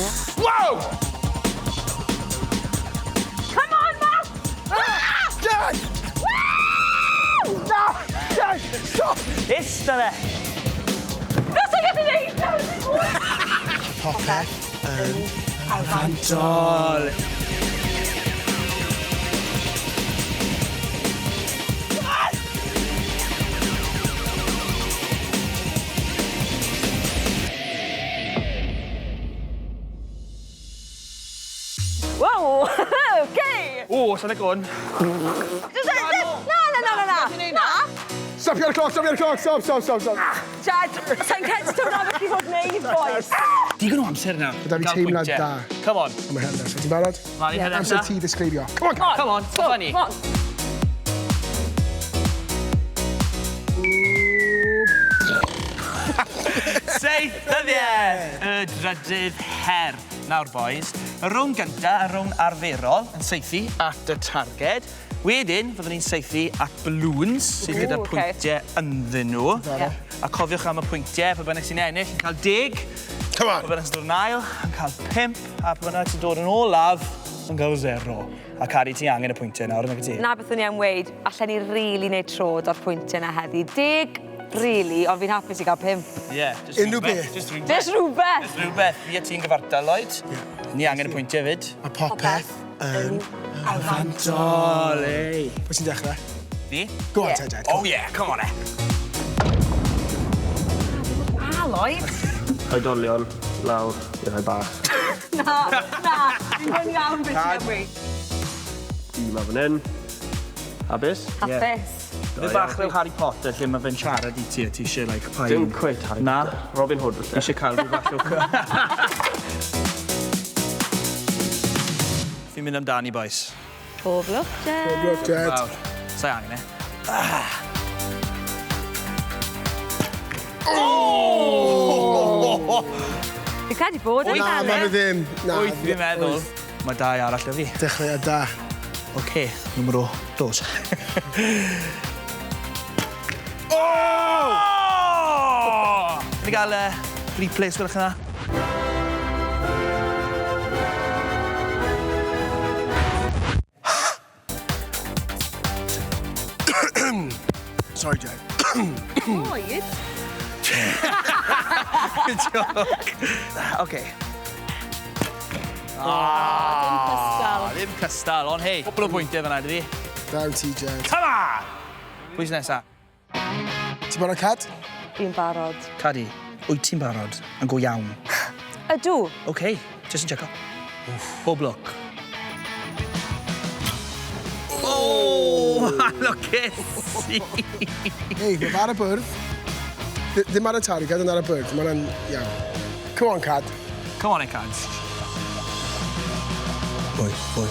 Wow! Come on, Matt! Ah! Jed! Woo! Na! Jed! Stop! Ista fe! Na, sa'n gallu neud! Popeth yn Fantol! Wow! Okay! O, sa'n y gwn. Na, na, na, na, na! Na! Stop your clock, stop your clock, stop, stop, stop, stop. Jed, sa'n credu taw 'na beth chi fod wneud, boys. Digon o amser nawr. Gyda fi teimlad da. Come on. Am y her nesaf. Ti'n barod? Mlaen i her Amser nesa. ti ddisgrifio. Come on, Cam. Come on, funny. Come on. Seith dyddiau! Y drydydd her. Nawr, boys, y rownd gynta, y rownd arferol, yn saethu at y targed. Wedyn, fyddwn ni'n saethu at balloons, sydd gyda pwyntiau ynddyn nhw. Yeah. A cofiwch am y pwyntiau, pwy bynnag sy'n ennill yn cael 10, Come on. pwy bynnag sy'n dod yn ail yn cael 5, a pwy bynnag sy'n dod yn olaf yn cael 0. A Cari, ti angen y pwyntiau nawr, nag wyt ti? Na beth o'n i am weud, allen ni rili neud trod o'r pwyntiau 'na heddi. Deg, rili, ond fi'n hapus i gael 5. Ie, jyst Unrhyw rhywbeth, beth. Jyst rhywbeth. Jyst rhywbeth! Jyst rhywbeth. Fi a ti'n gyfartal, Lloyd. Ni angen y pwyntiau 'fyd. Mae popeth yn Fantol, ei. Pwy sy'n dechrau? Fi? Go on, te, Jed. Oh yeah, come on e. A, Lloyd. Oedolion, lawr i rhai bach. Na, na, fi'n gwybod yn iawn beth ti'n am weud. Fi ma fan hyn. Hapus? Hapus. Fe bach fel Harry Potter lle mae fe'n siarad i ti a ti eisiau like pain. Dim cweit Harry Na. Potter. Robin Hood falle. Eisiau cael rhyw fath o... Fi'n mynd amdani, boys. Pob lwc, Jed. Pob lwc, Jed. Fawr. Sai angen e. Ah. Oh! Fi'n credu bod yn Na, mae fe ddim. Na. Wyth, fi'n meddwl. Mae dau arall 'da fi. Dechreuad da. Oce, número dos. Oh! Ni gael replay, os gwelwch yn dda? Sorry, Jed. Lloyd? Joke. Oce. Dim cystal. Ddim cystal, ond hei, cwpl o bwyntiau fyna, dydi? Down ti, Jed. Come on! Pwy sy'n nesa? Ti'n barod, Cad? Fi'n barod. Cadi, wyt ti'n barod? Yn go iawn. Ydw. Oce, jyst yn checo. Pob lwc. Oh, lwcus! Hei, mae fe ar y bwrdd. Ddim ar y targed, ond ar y bwrdd. Mae hwnna'n iawn. Come on, Cad. Come on, Cad. Boy, boy.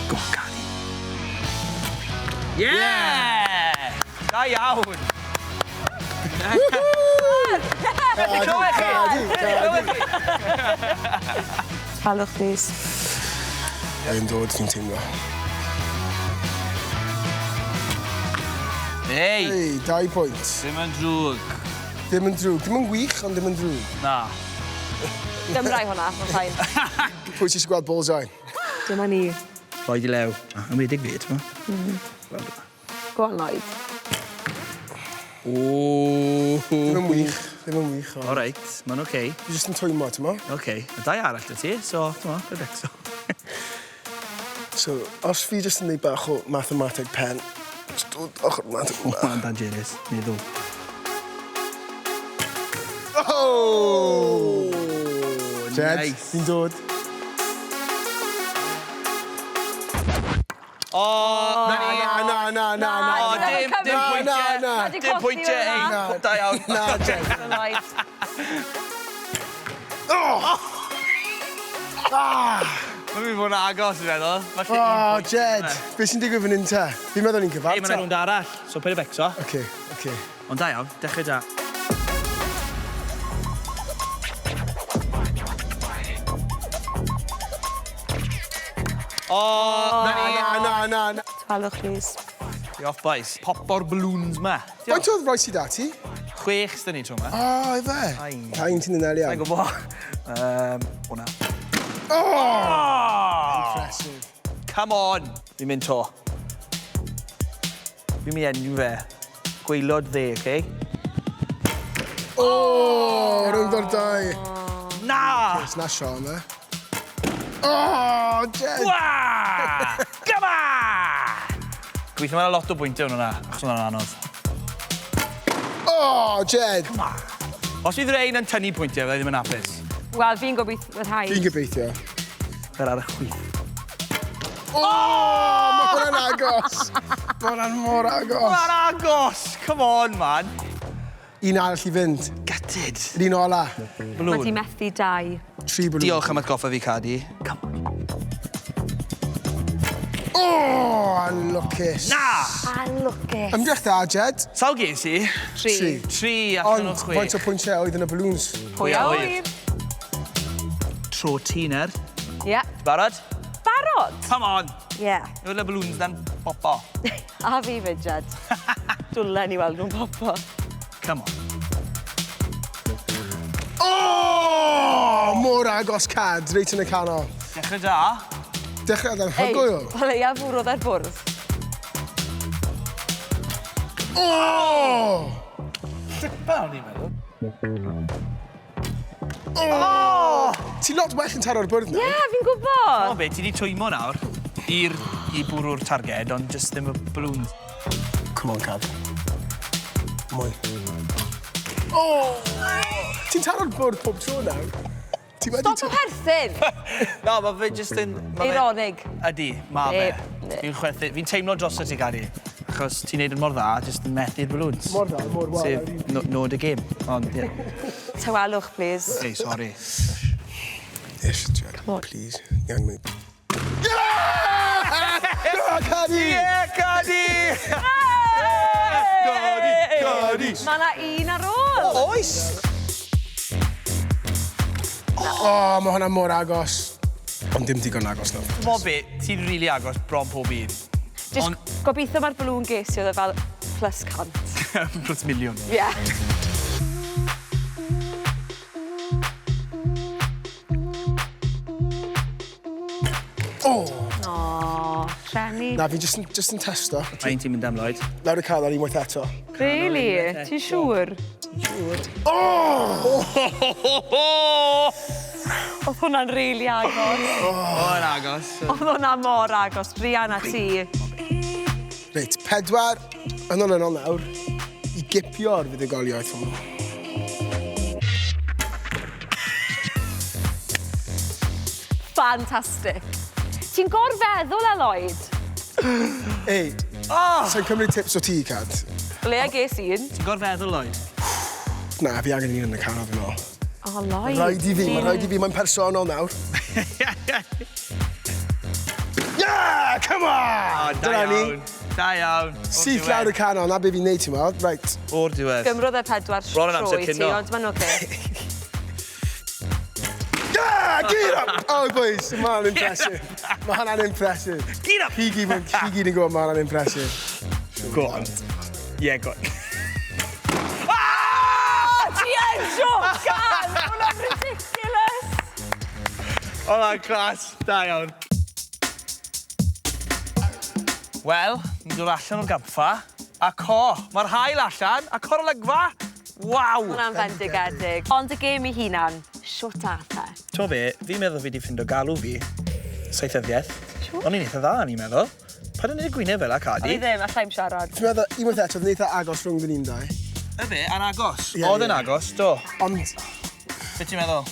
Go on, Cadi. Yeah! Da iawn! Cadi, Cadi, Cadi. Talwch, please. Mae'n dod, fi'n teimlo. Hey! Hei, 2 pwynt. Ddim yn drwg. Ddim yn drwg. Ddim yn wych, ond ddim yn drwg. Na. Gymrai hwnna, mae'n fine. Pwy ti eisiau gweld bullseye? Dyma ni. Lloyd i lew. Yn wedig fi, ti'n Go on, Lloyd. O. Ddim yn wych. Ddim yn wych. All right, mae'n oce. Okay. Fi jyst yn twymo, ti'n mo? Oce. Okay. Mae dau arall 'da ti, so, ti'n mo, fe becso. So, os fi jyst yn neud bach o mathemateg pen, jyst dod ochr yma. Mae'n dangerous, meddwl. Oh! Jed, nice. fi'n dod. O, na ni. Na, na, na, na, na. O, dim, dim Na, pwyntiau. na, na. Dim pwyntiau, ei, Na. da iawn. Na, Jed. Lloyd. Oh! Ah! Mae'n mynd i fod yn agos, fi'n meddwl. Falle un Oh, pwynt. Jed, beth sy'n digwydd fan hyn te? Fi'n meddwl ni'n Ei, mae'n cyfartal. rownd arall, so paid â becso. Oce, oce. Ond da iawn, dechrau da. O, na ni. Na, na, na, na. Talwch, please. Be off, boys. Pop o'r balloons ma. Faint oedd roi sydd â ti? Chwech sydd ni tro yma. O, ife? Pa un ti'n anelu am? Sa'n gwybod. Hwnna. Oh! Impressive. Come on! Fi'n mynd to. Fi'n mynd enw fe. Gwaelod dde, okay? O, rownd o'r dau. Na! Na Sean, e. Oh, Jed! Wa! Come on! Gobeithio mae'n lot o bwyntiau yn hwnna, achos hwnna'n anodd. Oh, Jed! Os fydd rhain yn tynnu pwyntiau, fydda i ddim yn hapus. Wel, fi'n gobeithio fydd rhaid. Fi'n gobeithio. Fer ar y chwith. Oh, mae hwnna'n agos! Mae hwnna'n mor agos. Hwnna'n agos! Come on, man. Un arall i fynd. Gutted. Yr un ola. Mae di methu dau. Tri balloon. Diolch am atgoffa fi, Cadi. Come on. Oh, anlwcus. Na! Anlwcus. Ymdrech da, Jed. Sawl ges i? Tri. Tri. Tri allan o Ond, chwech. faint o pwyntiau oedd yn y balloons? Pwy a ŵyr? Tro ti, Ner. Ie. Barod? Barod? Come on. Ie. Yw'r y balloons na'n popo. A fi fyd, Jed. Dwlen i weld nhw'n popo. Come on. Oh, mor agos Cad, reit yn y canol. Dechrau da. Dechrau anhygoel. Ei, o leia fwrodd ar bwrdd. Oh! Tipa, o'n i'n meddwl. Oh! Ti'n lot well yn taro'r bwrdd Ie, nawr. yeah, fi'n gwybod. O be, ti di twymo nawr i'r i bwrw'r targed, ond just ddim y balloons. Come on, Cad. Mwy. Oh! Ti'n taro'r bwrdd pob tro nawr. Ti wedi... Stop o perthyn. Na, mae fe just yn... ma' fe- Eironig. Ydy, ma fe. Ne. Fi'n chwerthu, fi'n teimlo drosto ti, Gadi. Achos ti'n neud yn mor dda, just yn methu'r balloons. Mor dda, mor wael. Sef no, nod y gêm. Ond, ie. Tawelwch, please. Hey, sorry. Ish, Jed, please. Iawn, mwy. Yeah! Cadi! Ie, Cadi! Cadi, Cadi! Mae yna un ar ôl. Oes! Oh, mae hwnna mor agos. Ond dim digon agos nawr. Mo be, ti'n rili agos bron pob un. Just Ond- gobeithio mae'r balloon ges i oedd e fel plus 100. Plus miliwn. Ie. Yeah. Oh! O, treni. Na, fi just, just yn testo. Mae un ti'n mynd am, Lloyd. Lawr y canol unwaith eto. Really? Ti'n siŵr? Oh! Oedd hwnna'n rili agos. O'n agos. Oedd hwnna mor agos. Rian a ti. Reit, pedwar yn olynol nawr i gipio'r fuddugoliaeth hwn. Fantastic. Ti'n gorfeddwl, e, Lloyd? Ei, oh! Sa'n cymryd tips o ti, Cad? Ble a ges un? Ti'n gorfeddwl, Lloyd? Na, fi angen un yn y canol fi'n meddwl. O, Lloyd. Rhaid i fi, mae'n rhaid i fi, mae'n personol nawr. Yeah, come on! O, da Dyna ni. iawn. Da iawn. O'r Syth diwedd. lawr y canol, na be fi'n neud, ti'n meddwl? Right. O'r diwedd. Gymrodd e pedwar Bron yn tro amser i ti, cinio. ond mae'n oce. Yeah, get up! Oh, boys, mae hwnna'n impressive. Mae hwnna'n impressive. Get up! Chi gyd chi gyd yn gwybod mae hwnna'n impressive. Go on. Yeah, go on. O, ti yn jocan! Hwnna'n ridiculous! Oedd class. Da iawn. Wel, ni'n dod allan o'r gampfa. A co, mae'r haul allan, a co'r olygfa. Waw! Hwnna'n fendigedig. Ond y gêm i hunan, shwt ath e? Ti'n be, fi'n meddwl fi wedi ffindo galw fi, saethyddiaeth. O'n i'n eitha dda, o'n i'n meddwl. Paid yn neud y gwyneb fel 'a, O'n Cadi? i ddim, allai'm siarad. Ti'n meddwl, unwaith eto, oedd yn eitha agos rhwng dyn ni'n dau. Y be, yn agos. Ie, Oedd yn ie. agos, do. Ond, Be ti'n meddwl?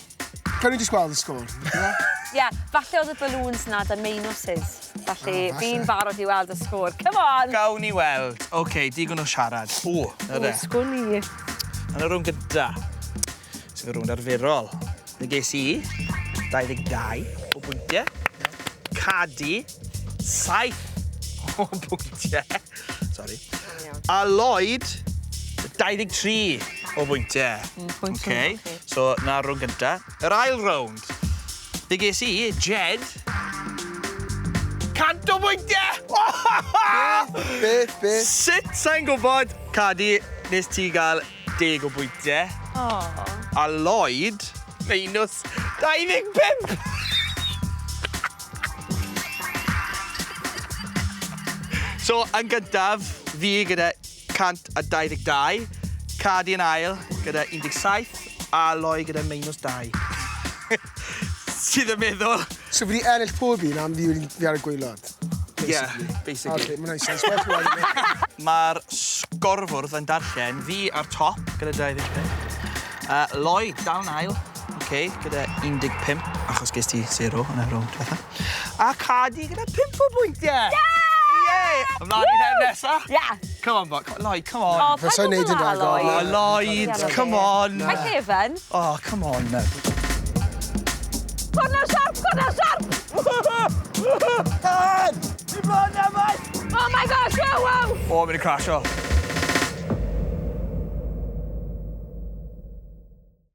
gawn ni jyst gweld y sgôr. Ie? Ie, yeah, falle oedd y balloons na da minuses. Felly, Ah, falle. fi'n barod i weld y sgôr. Come on! Gawn ni weld. OK, digon o siarad. O, na de. O, sgwn i. Yn y rownd gynta, sef y rownd arferol. Fe ges i 22 o bwyntiau. Cadi, 7 o bwyntiau. Sorry. A Lloyd, 23 o bwyntiau. Pwynt Okay. hwnnw chi. So, na'r rownd gynta. Yr ail rownd, fe ges i, Jed, 100 o bwyntiau! Beth, beth? Sut sa'n gwybod, Cadi, nes ti gael 10 o bwyntiau. Oh. A Lloyd, minus 25! So, yn gyntaf, fi gyda 122, Cadi yn ail gyda 17, a Lloyd gyda minus 2. Sydd yn meddwl... So fi wedi ennill pob un am fi wedi fi ar y gwaelod. Yeah, basically. Okay, mae'n nice sense. Well, well, Mae'r sgorfwrdd yn darllen fi ar top gyda 25. Lloyd dal yn ail, okay, gyda 15, achos ges ti 0 yn y rownd diwetha. A Cadi gyda 5 o bwyntiau! Yeah! Yay! Ymlaen i'r her nesa. Yeah. Come on, bo. Lloyd, come on. Oh, Fysa paid i'n neud bod yn fel 'na, ragor. Oh, Lloyd. Lloyd, come on. Mae Kevin. Oh, come on. now. Cornel sharp, cornel sharp! Ti bron na, mate! Oh my gosh, wow, wow! O, mynd i crasho.